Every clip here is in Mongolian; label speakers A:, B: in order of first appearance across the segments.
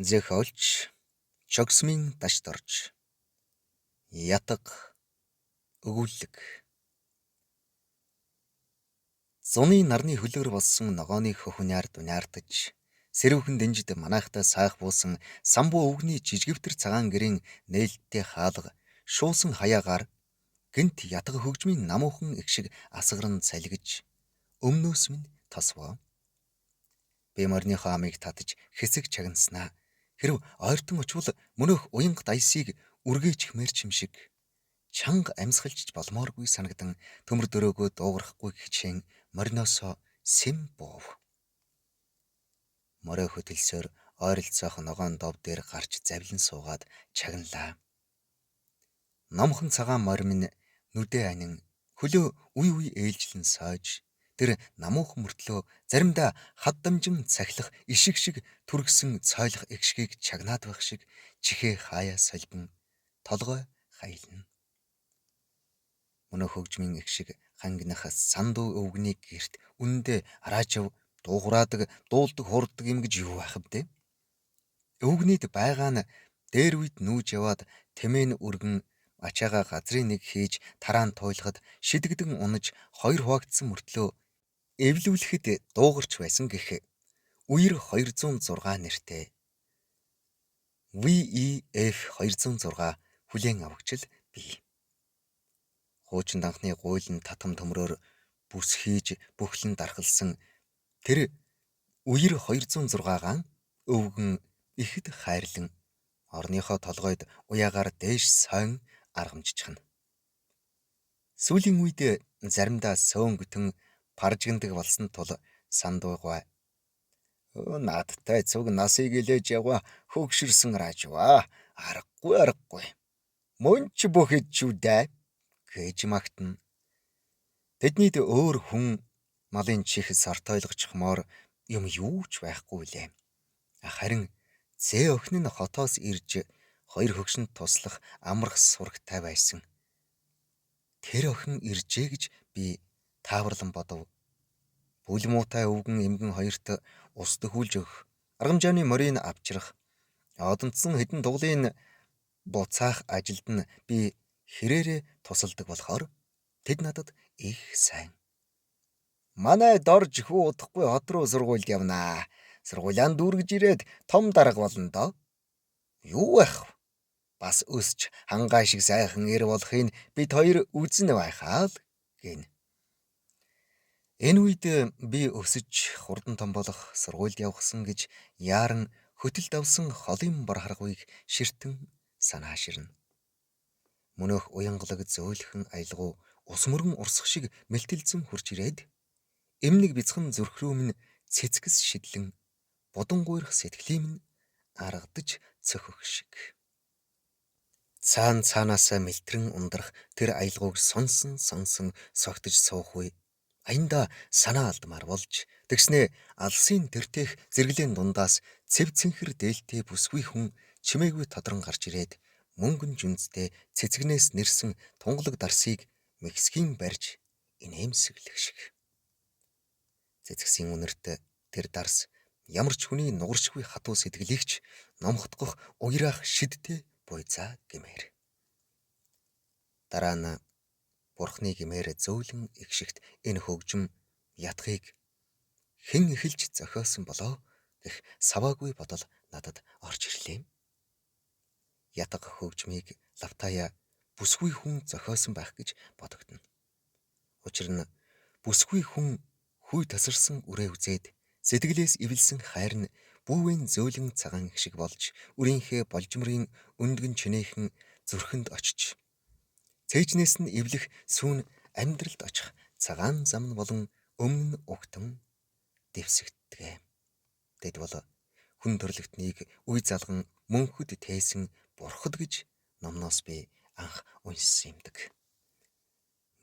A: Зохиолч Чогсмын Дашдорж. Ятга өгүүлэг. Зуны нарны хөлөөр болсон ногооны хөхүнээр дуниартаж сэрүүхэн дэнжид манайхтай сайх буусан самбуу өвгний жижигвтер цагаан гэрийн нээлттэй хаалга шуусан хаяагаар гэнэт ятга хөгжмийн намуухан эгшиг шиг асгаран салгиж өмнөөс минь тосвоо. Би морьныхоо амыг татаж хэсэг чагнаснаа хэрв ойртон очвол мөнөөх уянгат аясыг үргээчихмээр ч юм шиг чанга амьсгалж болмооргүй санагдан төмөр дөрөөгөө дуугарахгүй хичээн мориноосоо сэм буув. Морио хөтөлсөөр ойролцоох ногоон дов дээр гарч завлин суугаад чагналаа. Номхон цагаан морь минь нүдэ анин хөлөө үе үе ээлжлэн сойж тэр намуухан мөртлөө заримдаа хад дамжин цахилах ишиг шиг түргэсэн цойлох эгшгийг чагнаад байх шиг чихээ хаяа солбин толгой хаялна. Мөнөө хөгжмийн эгшиг хангинах сандуу өвгөний гэрт үнэндээ араачав дуугураадаг, дуулдаг, хурддаг юм гэж юу байх вэ? Өвгнийд байгаа нь дээр үед нүүж яваад тэмээн өргөн ачаага газрын нэг хийж тараан туйлахад шидэгдэн унаж хоёр хуваагдсан мөртлөө эвлүүлэхэд дуугарч байсан гэх үер 206 нэртэй VEF 206 хүлээн авагчил бий. Хуучин данхны гуйлан татам төмрөөр бүс хийж бүхлэн дархалсан тэр үер 206-гаан өвгөн ихэд хайрлан орныхоо толгойд уяагаар дээш сойн аргамжчихна. Сүүлийн үед заримдаа сөөнгөтөн паржигнадаг болсон тул сандуугай. Надтай цуг насыг илээж яваа хөгшөрсөн раажва. Аргагүй аргагүй. Мөн ч бүхэд чүдэ гэж магтана. Тэднийд өөр хүн малын чих сортойлгочихмоор юм юу ч байхгүй лээ. Харин зээ охин нь хотоос ирж хоёр хөгшинд туслах амрах сурагтай байсан. Тэр охин иржээ гэж би тааварлан бодов. Бүл муутай өвгөн эмгэн хоёрт ус төхүүлж өгөх, аргамжааны морийг авчрах, одонцсон хэдэн дуглын буцаах ажилд нь би хэрээрээ тусалдаг болохоор тэд надад их сайн. Манай дорж хүү удахгүй хот руу сургуульд явнаа. Сургуулиан дүүргэж ирээд том дарга болно доо. Юу байх вэ? Бас өсч хангаа шиг сайхан эр болохыг бид хоёр үзнэ байхаа л гэнэ. Энэ үед би өсөж хурдан том болох сургуульд явахсан гэж яаран хөтөл давсан холын бор харгуйг ширтэн санаа ширнэ. Мөнөөх уянгалаг зөөлхөн аялгау ус мөрөн урсах шиг мэлтэлзэн хурж ирээд эмнэг бяцхан зүрх рүү минь цэцгэс шидлэн будан гуйрах сэтгэлийн минь аргадаж цөхөх шиг. Цаан цаанаасаа мэлтрэн ундрах тэр аялгауг сонсон сонсон согтож суух үе аяндаа санаа алдмаар болж тэгснээ алсын тэртех зэрэглээн дундаас цэв цэнхэр дээлтэй бүсгүй хүн чимээгүй тодрон гарч ирээд мөнгөн жүнзтэй цэцгнээс нэрсэн тунгалаг дарсыг Мексикийн барьж инээмсэглэх шиг. Цэцгсийн үнэрт тэр дарс ямар ч хүний нугаршгүй хатуу сэтгэлийг ч номхотгох уяраах шидтэй буйзаа гэмээр. Дараа нь Бурхны гэмээр зөөлөн эгшигт энэ хөгжим ятгыг хэн эхэлж зохиосон болоо гэх саваагүй бодол надад орж ирлээ. Ятга хөгжмийг лавтая бүсгүй хүн зохиосон байх гэж бодогдоно. Учир нь бүсгүй хүн хүй тасарсан үрээ үзээд сэтгэлээс эвэлсэн хайр нь бүүвэн зөөлөн цагаан шиг болж үрийнхээ болжмрын өндгөн чинээхэн зүрхэнд очиж цээжнээс нь эвлэх сүүн амьдралд очих цагаан зам нь болон өмнө нь угтан дэвсэгддэг. Тэд бол хүн төрлөختнийг үе залган мөнхөд тээсэн бурхад гэж номноос би анх уншсан юмдаг.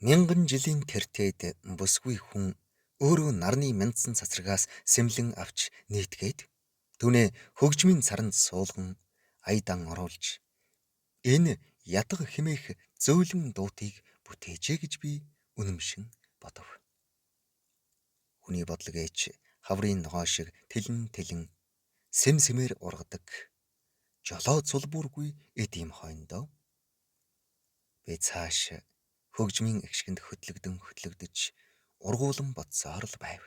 A: Мянган жилийн тэртээд бүсгүй хүн өөрөө нарны мяндсан цацрагаас сэмлэн авч нийтгээд түүнээ хөгжмийн царанд суулган аядан оруулж энэ ятга химээх зөөлөн дуутыг бүтээжээ гэж би үнэмшин бодов. Хүний бодлого ээч хаврын ногоо шиг тэлэн тэлэн Сэм сэмээр ургадаг жолоо цулбуургүй эд юм хойндоо би цааш хөгжмийн эгшгэнд хөтлөгдөн хөтлөгдөж ургуулан бодсоор л байв.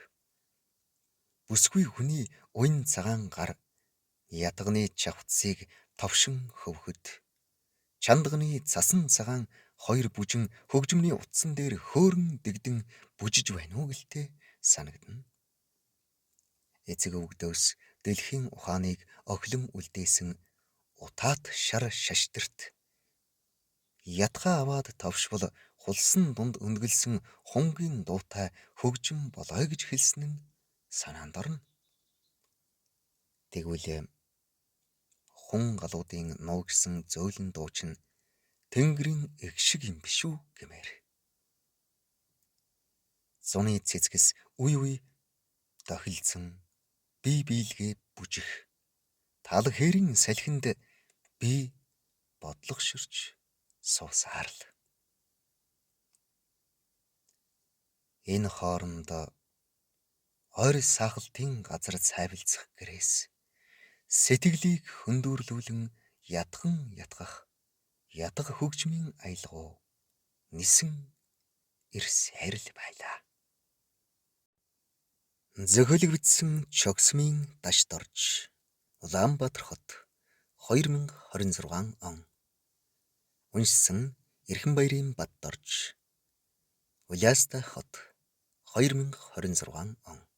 A: Бүсгүй хүний уян цагаан гар ятганы чавцыг товшин хөвөхөд чандганы цасан цагаан хоёр бүжин хөгжмөний утсан дээр хөөрөн дэгдэн бүжиж байна уу гэлтэй санагдана. Эцэг өвгдөөс дэлхийн ухааныг охилон үлдээсэн утаат шар шаштарт ятгаа аваад товшвол хулсан дунд өндгөлсөн хунгийн дуутай хөгжим болоё гэж хэлсэн нь санаанд орно. Тэгвэл хүн галуудын нуугсан зөөлөн дуу чинь тэнгэрийн эг шиг юм биш үү гэмээр. Зуны цэцгэс үе үе дохилцсон бие биелгээ бүжих тал хээрийн салхинд би бодлого ширч суусаар л. Энэ хооронд ойр саахалтын газар цайвалцах гэрээс сэтгэлийг хөндүүрлүүлэн ятхан ятгах ятга хөгжмийн аялгау нисэн ирсээр л байлаа. Зохиолыг бичсэн Чогсмын Дашдорж, Улаанбаатар хот, 2026 он. Уншсан Эрхэн баярын Баддорж, Улаастай хот, 2026 он.